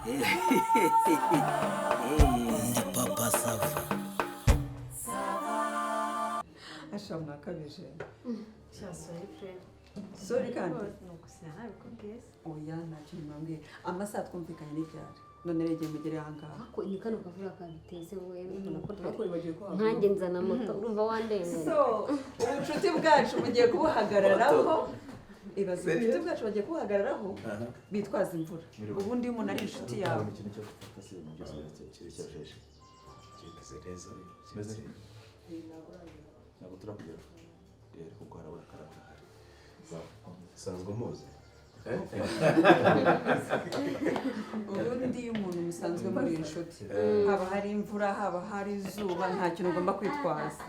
Ndi Papa Sava. Asha, mwakabije. Sha, sorry frère. Sorry kandi. Ni ugusa nabikubwiye se? Oya, nta kintu mwambwiye. Amasaha twumvikanye n'ibyari, none rero igihe mugere ahangaha. Ko ni kano kavura kabiteze wowe, ubona ko Ariko wibagiwe ko nkanjye nzana moto, urumva wandenganya. So ubucuti bwacu bugiye kubuhagararaho. Ibaze, ubucuti bwacu bagiye kubuhagararaho bitwaza imvura. Ubundi iyo umuntu ari inshuti yawe Ikintu cyo gufata si ibintu byose kiracyasheje. Kimeze neza. Kimeze ntabwo turakugera rero, kuko harabura akarabo gahari. Usanzwe umuzi? Ubundi iyo umuntu musanzwe muri inshuti, haba hari imvura, haba hari izuba, nta kintu ugomba kwitwaza.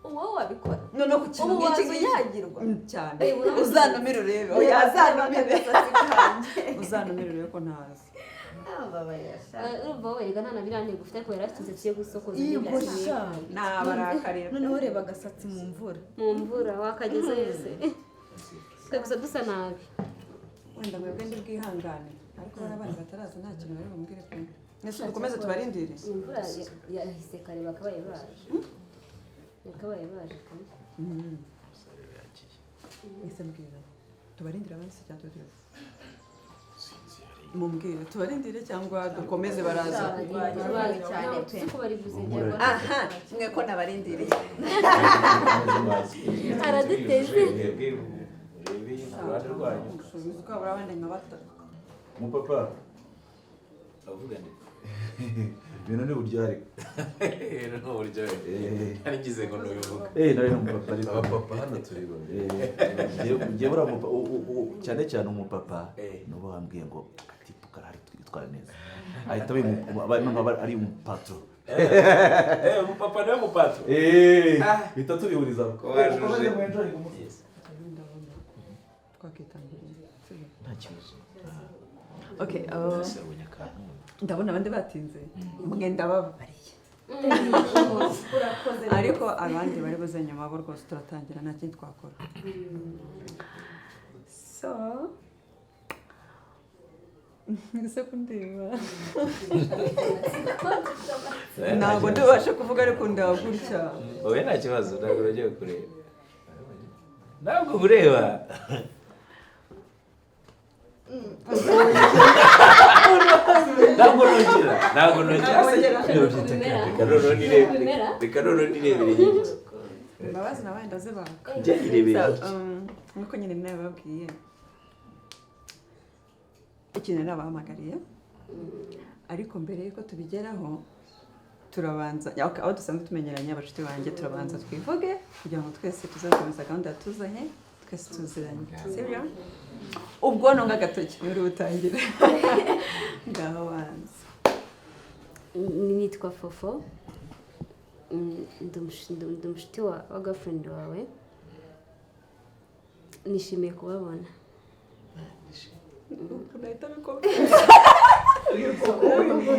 Uwo wabikora. Noneho ku kintu Ubu nk'iki waza ngiki unyagirwa. Cyane. Uzanumire urebe. Oya, azanumire, uzanumire urebe ko ntazi. Urumva wowe rega, nta na biriya ntego ufite, ariko yari afite imisatsi yo gusokoza. Yego sha. Nabarakariye. Noneho reba agasatsi mu mvura. Mu mvura wakageze yose, twe gusa dusa nabi. Wenda mwebwe ndi bwihangane, ariko bariya bana bataraza nta kintu bari bumubwire pe. Mwese dukomeze tubarindire. Imvura yahise kare, bakabaye baje, bakabaye baje pe. Ese mbwira, tubarindire abandi se cyangwa tube? Mumbwire, tubarindire cyangwa dukomeze? Baraza. Ntabwo tuzi ko bari buze. Aha mwe ko nabarindiriye. Araduteze. Mwebwe murebe ku ruhande rwanyu. Usubiza uko habura abandi nka batatu. Umupapa. Avuga nde? Ibintu ni uburyohe ariko. Rero ni uburyohe. Nari ngize ngo nubivuga. Nawe ni umupapa ariko. Abapapa hano turi babiri. Ngiye buriya cyane cyane umupapa nuba wambwiye ngo akatipu karahari, twitwara neza, ahita aba ari umupatro. Umupapa niwe mupatro. Bihita tubihuriza. Ko wajuje. Ndabona twakitangiriye, sibyo? Nta kibazo. Okay. Ese abonye akantu. Ndabona abandi batinze, mwe ndababariye, ariko abandi bari buze nyuma bo rwose turatangira, nta kindi twakora. So ese kundeba, ntabwo ndibashe kuvuga, ariko ndeba gutya. Wowe nta kibazo, ntabwo ugiye kureba, ntabwo ureba. Ntabwo nongera, ntabwo nongera. Reka noneho nirebere, reka noneho nirebere hirya. Imbabazi nabaye ndazibaka. Njye nirebere So, hirya. Nk'uko nyine nababwiye ikintu nabahamagariye, ariko mbere y'uko tubigeraho turabanza, okay, aho dusanzwe tumenyeranye, abashuti banjye, turabanza twivuge kugira ngo twese tuzakomeza gahunda yatuzanye twese tuziranye, sibyo? Ubwo nunga agatoki niwe uri butangire, ngaho banza. Nitwa Fofo. Ndi umushuti wa girlfriend wawe. Nishimiye kubabona.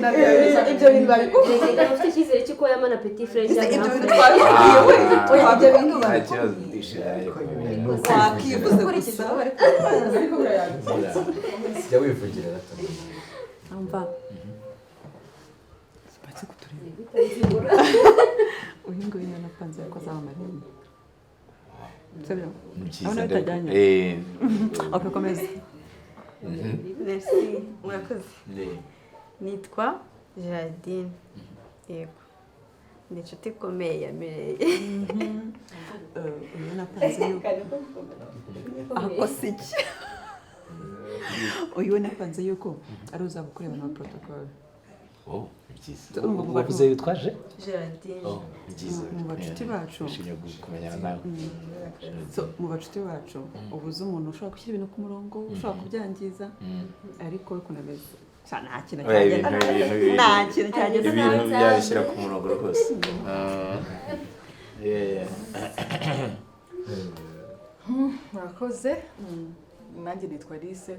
Nahita ibyo bintu babikubwiye. Ufite icyizere cy'uko yamana petit frère Ibyo cyangwa bintu grand frère? twabikubwiye we. Oya, ibyo bintu Nta kibazo, ndishimye. Wakivuze gusa. Jya wivugira gato. Umva, batse kutureba. Uyu nguyu niwe napanze ko azaba maremare, sibyo? Ni byiza. Urabona bitajyanye? Ok, komeza. Merci, murakoze. Nitwa Gerardine, yego, ni inshuti ikomeye ya Mireille. Uyu napanze yuko ako si iki, uyu we napanze yuko ari uzaba ukureba na protocol. Oh, ni byiza. Urumva mu Wavuze witwaje? Gerardine. Oh, ni byiza. Mu bacuti bacu. Nishimiye kumenyana nawe. So, mu bacuti bacu uba uzi umuntu ushobora gushyira ibintu ku murongo, ushobora kubyangiza, ariko we ukuntu ameze, sha, nta kintu Oya, cyagenda. ibintu Nta kintu cyagenda. Ibintu byabishyira ku murongo rwose. Yeah. Murakoze. Nanjye nitwa Alice.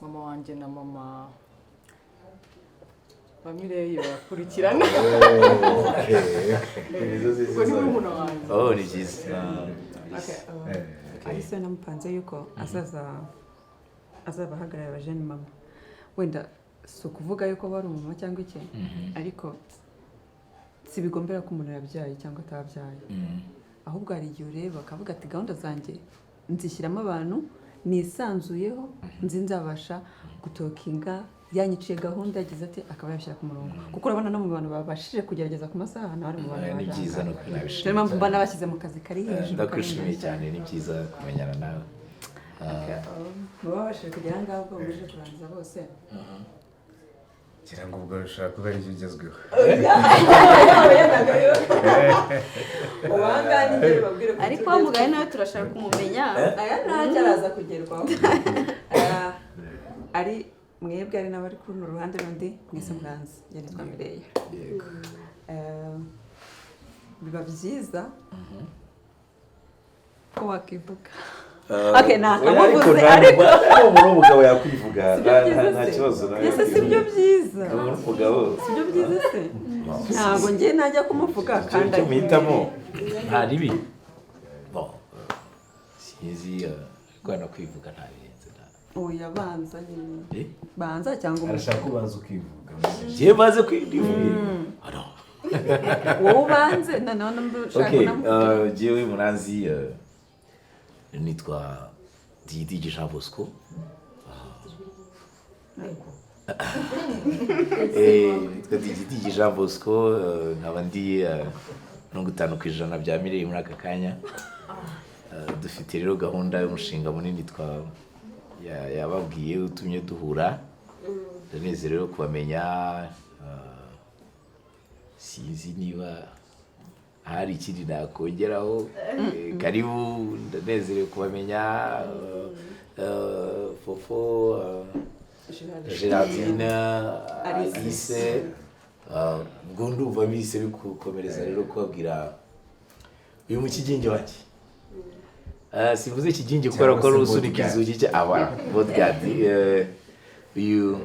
Mama wanjye na mama wa Mireille barakurikirana. Ubwo ni murumuna wanjye. Oh, ni byiza. Okay, Alice we namupanze yuko azaza, azaba ahagarariye abajene mama. Wenda si ukuvuga yuko bari umumama cyangwa iki, ariko si bigombera ko umuntu yabyaye cyangwa atabyaye. Ahubwo hari igihe ureba akavuga ati gahunda zanjye nzishyiramo abantu nisanzuyeho, nzi nzabasha gutokinga, yanyiciye gahunda, yagize ati akaba yabishyira ku murongo. Kuko urabona no mu bantu babashije kugerageza ku masaha, nawe ari mu bantu Ni byiza no baje. Niyo mpamvu mba nabashyize mu kazi kari hejuru. Ndakwishimiye cyane, ni byiza kumenyana nawe. Muba babashije kugera aha ngaha ubwo bamajije kurangiza bose. Ngira ngo ubwo bishobora kuba aribyo ugezweho. Ariko wa mugani nawe turashaka kumumenya. Aya ntacyo araza kugerwaho. Ari mwebwe, ari n'abari kuri runo ruhande rundi, mwese muranzi njye nitwa Mireille. Biba byiza ko wakivuga. Okay, nakamuvuze ariko umuntu w'umugabo yakwivuga Sibyo byiza nta se? kibazo nawe. Ese sibyo byiza? Umuntu w'umugabo Sibyo byiza se? Ntabwo njye najya kumuvuga kandi icyo muhitamo nta ribi. Bon, sinzi, ariko no kwivuga nta birenze nta. Oya, banza nyine. Eh? Banza cyangwa umuvuge. Arashaka kubanza ukivuga. Njyewe maze kwivuga. Ah, no. Wowe ubanze noneho nimba ushaka Okay, kunamuvuga. Njyewe muranzi, nitwa Didi Jean Bosco. Nitwa Didi Jean Bosco, nkaba ndi 50% bya Mireille muri aka kanya. Dufite rero gahunda y'umushinga munini twa yababwiye utumye duhura. Ndanezerewe kubamenya. Sinzi niba hari ikindi nakongeraho. Karibu, ndanezerewe kubamenya. Fofo, Gerardine, Alice, ubwo ndumva bise bikukomereza rero kubabwira uyu mukigingi wanjye. Simvuze ikigingi kubera ko ari usunika inzugi cye aba bodyguard. Uyu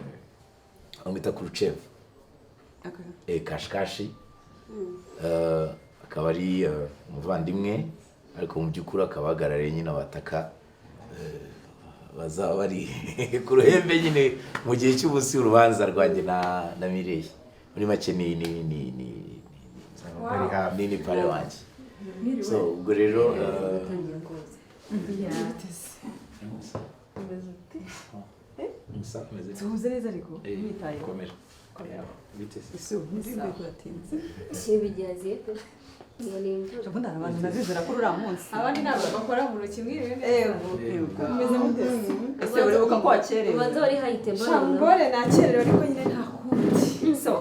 bamwita Kuruchev, Kashikashi, akaba ari umuvandimwe, ariko mu by'ukuri akaba ahagarariye nyine abataka bazaba bari ku ruhembe nyine mu gihe cy'umunsi w'urubanza rwanjye na Mireille. Muri make ni ni ni ni ni ni pare wanjye. So ubwo rero Tuhuze neza ariko mwitaye. Komera. Ese ubu ndibuye ko yatinze. Sibigize pe. Ngo ni imvura. Ubundi hari abantu nazizera kuri uriya munsi. Abandi ntabwo bakora mu ntoki mwiriwe neza. Yego. Umeze mute? Ese uribuka ko wakerewe? Ubanza wari hayite mbona. Shangore nakerewe ariko nyine nta kundi. So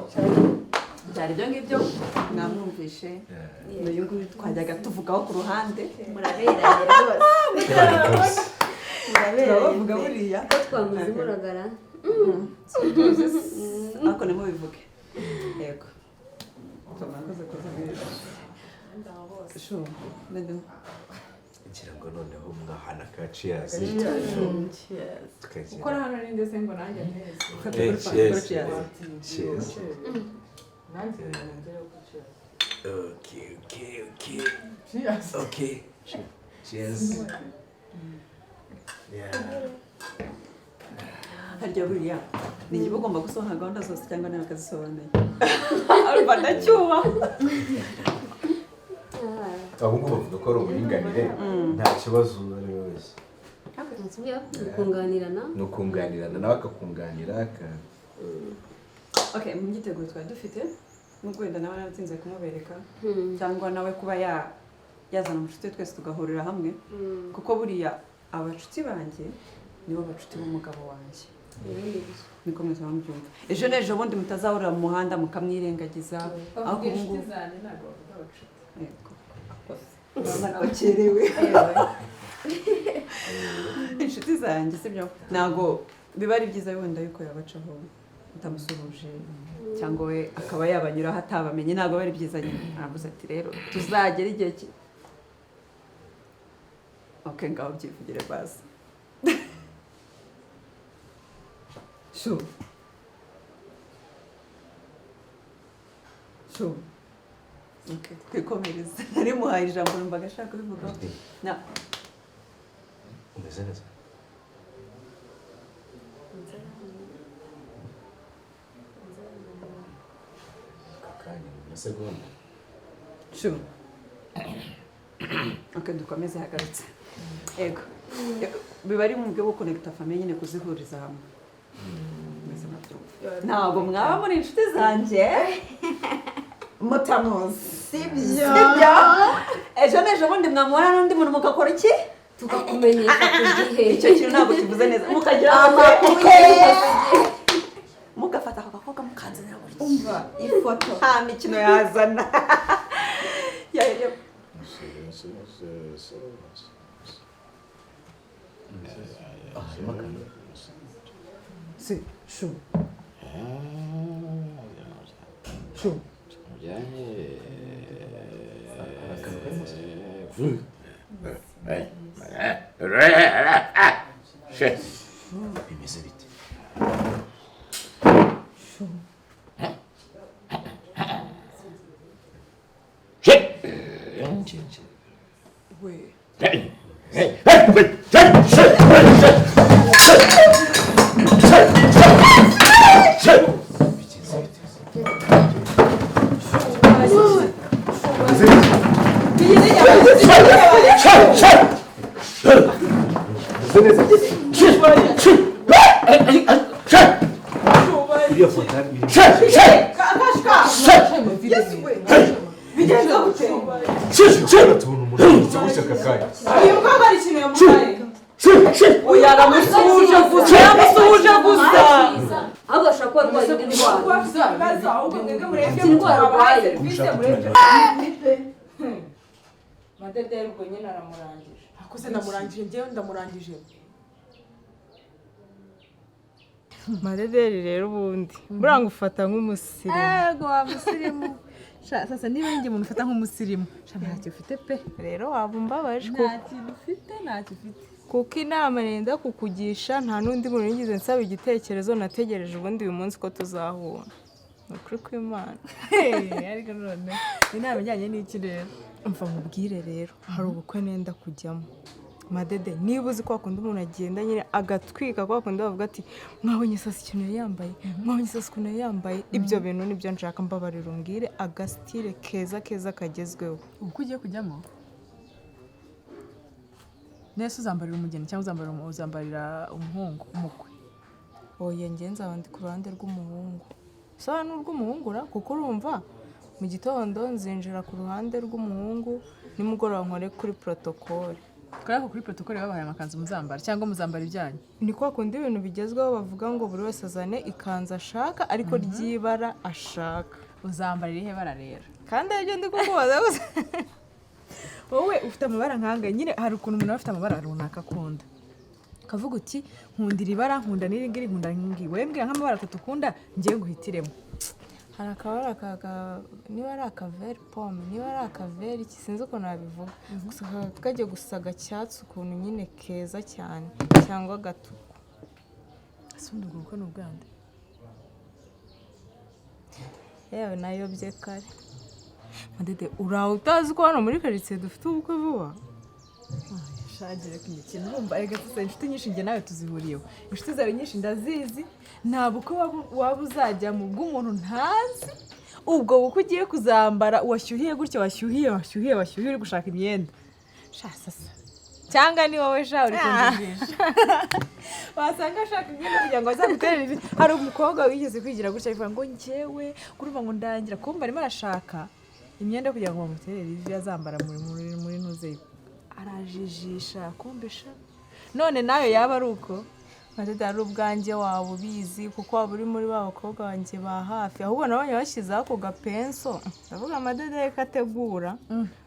byari ibyo ngibyo mwamwumvishe. N'uyu nguyu twajyaga tuvugaho ku ruhande. Muraberanye rwose. Turabavuga buriya. Ko twamuze muragara. Ariko ntimubivuge. Yego. Mwakoze kuza. Shu, nende. Ngira ngo noneho mwahana ka cheers. Gukora hano ni ndetse ngo nanjye neza. Cheers. Cheers. Nanjye nongere kuri cheers. Okay, okay, okay. Cheers. Okay. Cheers. Yeah. Harya buriya ni njye uba ugomba gusobanura gahunda zose cyangwa nawe akazisobanuye? Urumva ndacyubaha. Abo ngubu bavuga ko ari uburinganire, nta kibazo uwo ari we wese. Kunganirana. Ni ukunganirana, nawe akakunganira. Okay, mu myiteguro twari dufite, nubwo wenda nawe naratsinze kumubereka cyangwa nawe kuba yazana umushuti we twese tugahurira hamwe, kuko buriya abacuti banjye nibo bacuti b'umugabo wanjye, niko mwese mubyumva. Ejo n'ejo bundi mutazahurira mu muhanda mukamwirengagiza. Bavuga Ariko ubu inshuti ngubu zanjye, ntabwo bavuga abacuti. Yego, akoze. Urabona ko wakerewe. Inshuti zanjye, sibyo? Ntabwo biba ari byiza wenda yuko yabacaho utamusuhuje, cyangwa we akaba yabanyuraho atabamenye. Ntabwo biba ari byiza nyine. Aravuze ati rero tuzagera igihe ki okay, ngaho byivugire basi. Shu shu, okay, twikomereze. Nari muhaye ijambo numvaga ashaka kubivugaho na Umeze neza. Amasegonda. 10. Ok, dukomeze, hagarutse. Yego, biba ari mu buryo bwo connecta famille nyine, kuzihuriza hamwe. Mwese murabyumva, ntabwo mwaba muri inshuti zanjye mutamuzi. Sibyo. Sibyo? Ejo n'ejo bundi mwamubona n'undi muntu mugakora iki? Tukakumenyesha ku gihe. Icyo kintu ntabwo kivuze neza. Mukagira Amakuru. Mugafata ako gakobwa mukanzanira gutya. Umva ifoto. Nta mikino yazana. Ya. Harimo akantu. Si shu shu. Akantu karimo se? Bimeze bite? Shu. We. Bigenze bite? Iriya foto Bigenze gute? Tubona umuntu wese gutya aka kanya. Uyu mukobwa hari ikintu yamuhaye. Oya, aramusuhuje gusa, yamusuhuje gusa. Ahubwo ashobora kuba arwaye indi ndwara. Kuba afite ibibazo, ahubwo mwebwe murebye Indwara mubahaye arwaye. serivisi, murebye. Madederi ubwo nyine aramurangije. Akoze, ndamurangije njyewe, ndamurangije. Madederi rero, ubundi buriya ngufata nk'umusirimu. Ego, wa musirimu. Sha, sasa niba njye umuntu ufata nk'umusirimu, sha, ntacyo ufite pe. Rero waba umbabaje. Nta Kuko kintu ufite, ntacyo ufite. Kuko inama nenda kukugisha, nta n'undi muntu nigeze nsaba igitekerezo. Nategereje ubundi uyu munsi ko tuzahura, ni ukuri kw'Imana. Ariko none inama ijyanye n'iki rero? Umva mubwire rero, hari ubukwe nenda kujyamo. Madede, niba uzi kwa kundi umuntu agenda nyine agatwika, kwa kundi bavuga ati: "Mwabonye sasa ikintu yari yambaye, mwabonye sasa ukuntu yari yambaye," ibyo bintu nibyo nshaka. Mbabarira umbwire agastyle keza keza kagezweho. Ubukwe ugiye kujyamo nese uzambarira umugeni cyangwa uzambarira umuhungu, umukwe? Oya, njye nzaba ndi ku ruhande rw'umuhungu. Sawa, n'urw'umuhungu ra, kuko urumva mu gitondo nzinjira ku ruhande rw'umuhungu, nimugoroba nkore kuri protocole. Kubera ko kuri protocole babahaye amakanzu muzambara cyangwa muzambara ibyanyu? Ni kwa kundi ibintu bigezweho, bavuga ngo buri wese azane ikanzu ashaka ariko ry'ibara ashaka. Uzambara irihe bara rero? Kandi aribyo ndi kukubaza gusa. Wowe ufite amabara nkanga nyine, hari ukuntu umuntu aba afite amabara runaka akunda, ukavuga uti: "Nkunda iri bara, nkunda n'iri ngiri, nkunda n'iri." Wowe mbwira nk'amabara atatu ukunda, ngiye nguhitiremo. Hari akabara niba ari akavert pomme, niba ari akavert iki, sinzi ukuntu nabivuga, gusa kakaba kajya gusa agacyatsi ukuntu nyine, keza cyane, cyangwa agatuku. Ese ubundi ubwo bukwe ni ubwande? Yewe, nayobye kare. Madede, uraho utazi ko hano muri karitsiye dufite ubukwe vuba? Shagire ku mikino. Urumva erega sasa, inshuti nyinshi njye nawe tuzihuriyeho, inshuti zawe nyinshi ndazizi. Nta bukwe waba uzajya mu bw'umuntu ntazi. Ubwo bukwe ugiye kuzambara, washyuhiye gutya, washyuhiye, washyuhiye, washyuhiye, uri gushaka imyenda. Sha sasa, cyangwa ni wowe sha uri kunjijisha, wasanga ashaka imyenda kugira ngo azaguterere ivi. Hari umukobwa wigeze kwigira gutya avuga ngo njyewe urumva ngo ndangira kumva arimo arashaka imyenda kugira ngo bamuterere ivi azambara muri ntuze, arajijisha kumbesha. None nayo yaba ari uko? Madede, ari ubwanjye waba ubizi, kuko waba uri muri ba bakobwa banjye ba hafi. Ahubwo nabonye bashyizeho ako gapenso, ndavuga Madede reka ategura,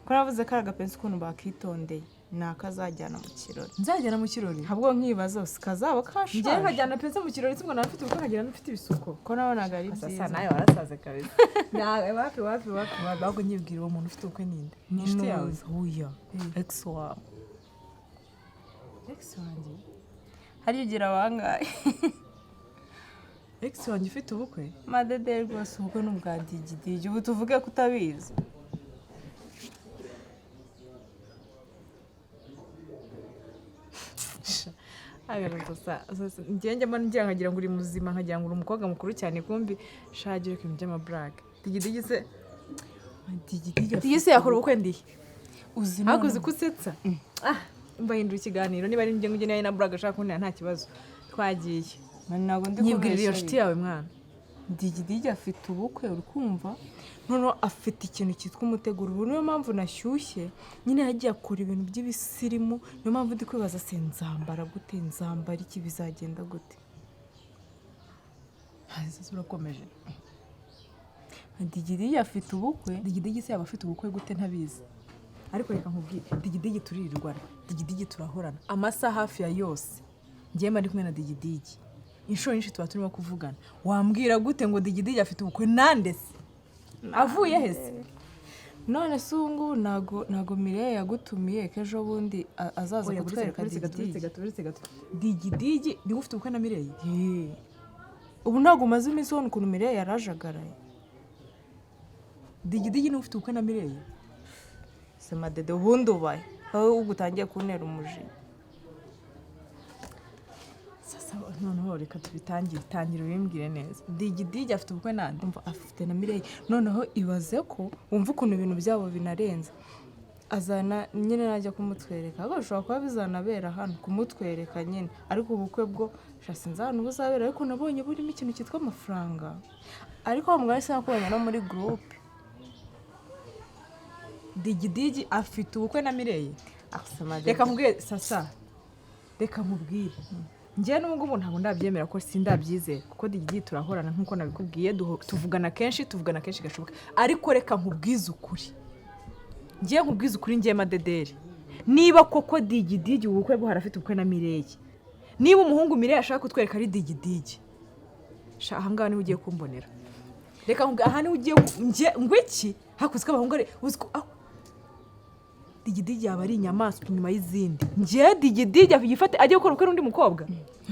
ko navuze ko ari agapenso ukuntu bakitondeye, ni akazajyana mu kirori. Nzajyana mu kirori? Ahubwo nkibaza kazaba kashaje. Njyewe nkajyana penso mu kirori? Sibwo nawe mfite ubukwe nkagera n'ufite ibisuko? Ko nabonaga ari Sasa byiza. nawe warasaze kabisa. Nawe wapi, wapi, wapi, wapi. Ahubwo nyibwira, uwo muntu ufite ubukwe ninde? Ni inshuti yawe? Oya, ex wawe. Ex wanjye? Hariya ugira bangahe? Ex wanjye ufite ubukwe? Madede, rwose ubukwe ni ubwa Digidigi, ubu tuvuge ko utabizi? Njye njyamo ngira nkagira ngo uri muzima, nkagira ngo uri umukobwa mukuru cyane, kumbi shagira ibintu by'amaburage. Digidigi se Digidigi se yakora ubukwe ndihe? Uzi Ariko uzi ko usetsa. Ah, mbahindura ikiganiro niba ari njye ngujye nawe na Buraga ashaka kuntera nta kibazo. Twagiye. Ntabwo ndi Nyibwirira iyo kubeshya. nshuti yawe, mwana. Digidigi afite ubukwe, uri kumva? Noneho afite ikintu cyitwa umuteguro. Ubu niyo mpamvu nashyushye nyine, yagiye akora ibintu by'ibisirimu. Niyo mpamvu ndi kwibaza se nzambara gute, nzambara iki, bizagenda gute? Sasa urakomeje. Digidigi afite ubukwe. Digidigi se yaba afite ubukwe gute ntabizi? Ariko reka nkubwire, Digidigi turirirwana, Digidigi turahorana amasaha hafi ya yose. Njyewe mba ndi kumwe na Digidigi inshuro nyinshi, tuba turimo kuvugana. Wambwira gute ngo Digidigi afite ubukwe nande se? Avuye he se? None se ubu ngubu ntago Mireille yagutumiye ko ejo bundi azaza Oya, kutwereka buretse gato, buretse Digidigi? gato, buretse gato. Digidigi niwe ufite ubukwe na Mireille? Ubu ntabwo umaze iminsi ubona ukuntu Mireille yarajagaraye? Digidigi niwe ufite ubukwe na Mireille? Se Madede, ubundi ubaye wowe ubwo utangiye kuntera umujinya. Sasa noneho reka tubitangire, tangira ubimbwire neza. Digidigi afite ubukwe nande? Umva, afite na Mireille. Noneho ibaze ko wumva ukuntu ibintu byabo binarenze. Azana nyine, najya kumutwereka, ariko bishobora kuba bizanabera hano kumutwereka nyine. Ariko ubukwe bwo sha sinzi ahantu buzabera, ariko nabonye burimo ikintu cyitwa amafaranga. Ariko wa mugani sinakubonye no muri groupe. Digidigi afite ubukwe na Mireille? Reka nkubwire sasa, reka nkubwire, njyewe n'ubu ngubu ntabwo ndabyemera ko sindabyizera, kuko Digidigi turahorana nk'uko nabikubwiye, tuvugana kenshi, tuvugana kenshi gashoboka. Ariko reka nkubwize ukuri, njyewe nkubwize ukuri, njyewe Madederi, niba koko Digidigi ubukwe buhari afite ubukwe na Mireille, niba umuhungu Mireille ashaka kutwereka ari Digidigi, sha ahangaha niho ugiye kumbonera. Reka nkubwire, aha niho ugiye ngo iki hakuze ko abahungu ari uzi ko Digidigi yaba ari inyamaswa inyuma y'izindi. Njye Digidigi yifate ajye gukora ubukwe n'undi mukobwa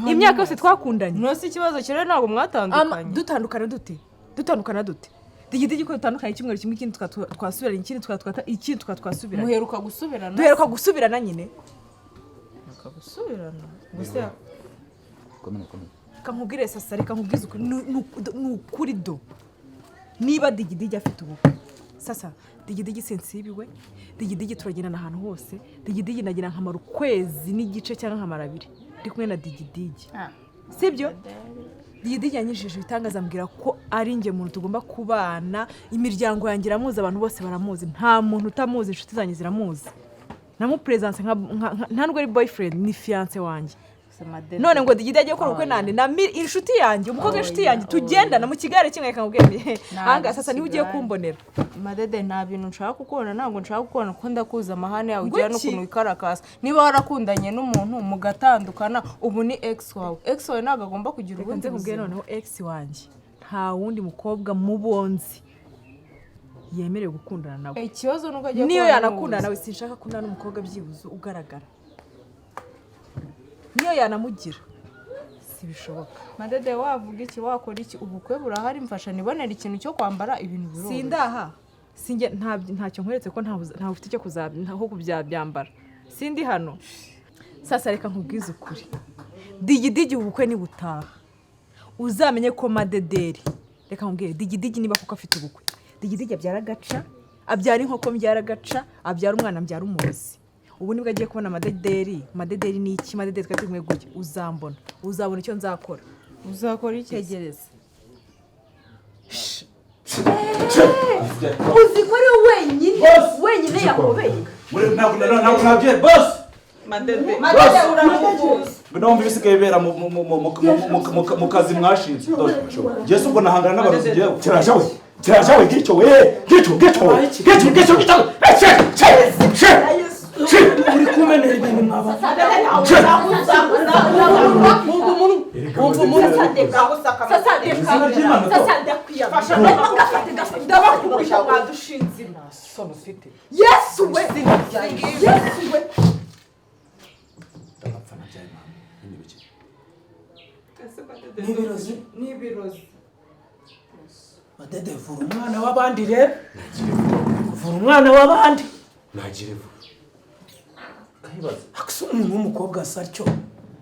imyaka yose twakundanye? Ntose ikibazo kiri ntabwo mwatandukanye? Dutandukana dute? Dutandukana dute? Digidigi ko dutandukanye icyumweru kimwe, ikindi twasubiranye, ikindi ikindi twasubiranye. Muheruka gusubirana? Duheruka gusubirana nyine. Muheruka gusubirana gusa? Komera, komera. Reka nkubwire sasa, reka nkubwize ukuri, ni ukuri do. Niba Digidigi afite ubukwe, sasa Digidigi sinsibiwe, Digidigi turagendana ahantu hose. Digidigi nagira nkamara ukwezi n'igice cyangwa nkamara 2 ndi kumwe na Digidigi, sibyo? Digidigi yanyujije ibitangaza, ambwira ko ari njye muntu tugomba kubana. Imiryango yanjye iramuzi, abantu bose baramuzi, nta muntu utamuzi, inshuti zanjye ziramuzi. Namuperezanse nta nubwo ari boyfriend, ni fiancé wanjye. None ngo Digidi agiye gukora ubukwe nande? Na inshuti yanjye, umukobwa w'inshuti yanjye tugendana mu kigare kimwe. Reka nkubwire, ahangaha sasa niho ugiye kumbonera. Madede, nta bintu nshaka kukubona, ntabwo nshaka kukubona kuko ndakuzi amahane yawe Ngo ugira iki? n'ukuntu wikarakasa. Niba warakundanye n'umuntu mugatandukana, ubu ni ex wawe. Ex wawe ntabwo agomba kugira Reka ubundi nze nkubwire buzima. noneho, ex wanjye nta wundi mukobwa mubonzi yemerewe gukundana nawe. Ikibazo ni uko agiye Niyo kubana yanakundana n'ubuzi. nawe, sinshaka kundana n'umukobwa byibuze ugaragara. Niyo yanamugira, sibishoboka. Madede, wavuga iki, wakora iki, ubukwe burahari. Mfasha nibonera ikintu cyo kwambara, ibintu biroroshye. Sindaha, sinjye ntacyo nkweretse ko ntawe ufite icyo ntaho kubyabyambara, sindi hano. Sasa reka nkubwize ukuri, Digidigi ubukwe nibutaha uzamenye ko Madederi, reka nkubwire, Digidigi niba kuko afite ubukwe, Digidigi abyara agaca, abyara inkoko mbyara agaca, abyara umwana mbyara umurozi. Ubu nibwo agiye kubona Madederi. Madederi ni iki? Madederi twari turi kumwe gutya, uzambona, uzabona icyo nzakora. Uzakora iki? Tegereza. Uzi ko ari we wenyine wenyine yakobeye? Ntabwo nabwiye boss. Madede. Madede, uramuvuza. Ndumva ibisigaye bibera mu kazi mwashinze. Njye si ubwo nahangana n'abarozi njyewe. Kiraje we, kiraje we, ngicyo we, ngicyo, ngicyo, ngicyo, ngicyo, ngicyo, she, she, she, she. Uri kumenera ibintu mwaba. Wumva umuntu Izina ry'Imana to. Ndabakubita, mwadushinze. Soni ufite. Yesu we, Yesu we! Ndabapfa nabyaye mama. Ni ibiki? N'ibirozi. N'ibirozi. Madede, vura umwana w'abandi rero, vura umwana w'abandi. Nagire vuba. Kayibaza. Akise umuntu w'umukobwa asa atyo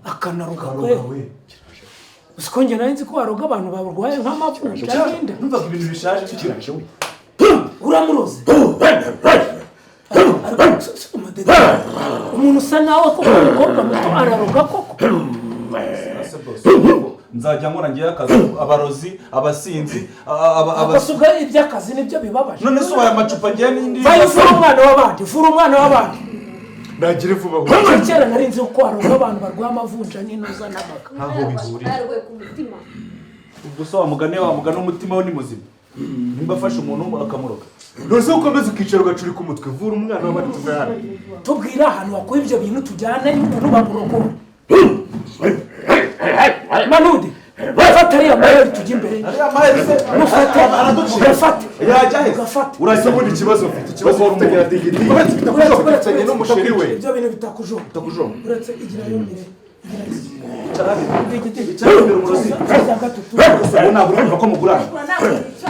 akanaruga Karoga kwe? we. Uzi ko njye nari nzi ko waroga abantu barwaye nk'amavunja n'inda. Numvaga ibintu bishaje. Kiraje we. Uramuroze. Umuntu usa nawe koko, umukobwa muto araroga koko. Nzajya nkora ngewe akazi, abarozi, abasinzi, Abasuga iby'akazi nibyo bibabaje. None se ubaye amacupa ngewe n'indi? Vayo uvura umwana w'abandi, vura umwana w'abandi. Nagira vuba. Kera nari nzi ko haroga abantu barwaye amavunja n'intuza n'amaga. Ntaho bihuriye. Ararwaye ku mutima. Ubwo se wa mugani umutima we ni muzima, nimba afashe umuntu akamuroga? Ntuzi ukomeza ukicara ugacurika umutwe. Vura umwana w'abandi tuve hano. Tubwire ahantu wakuye ibyo bintu, tujyane umuntu bamurogora. Manudi, fata ariya mayeri tujya imbere. Ariya mayeri se? Mufate. Araducika. Gafate. Yajya he? Gafate. Urasa ubundi ikibazo mfite, ikibazo mfite na digidi mfitanye n'umusheri we. Ibyo bintu bitakujomba. Bitakujomba. Uretse igira yongere. Icara icara imbere, umurozi. Tuza gato. Ubu ntabwo urumva ko mugurana,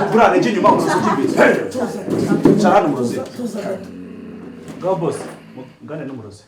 mugurane. Jya inyuma, umurozi ujya imbere. Icara hano, umurozi. Tuza gato. Ngaho bose mugane n'umurozi.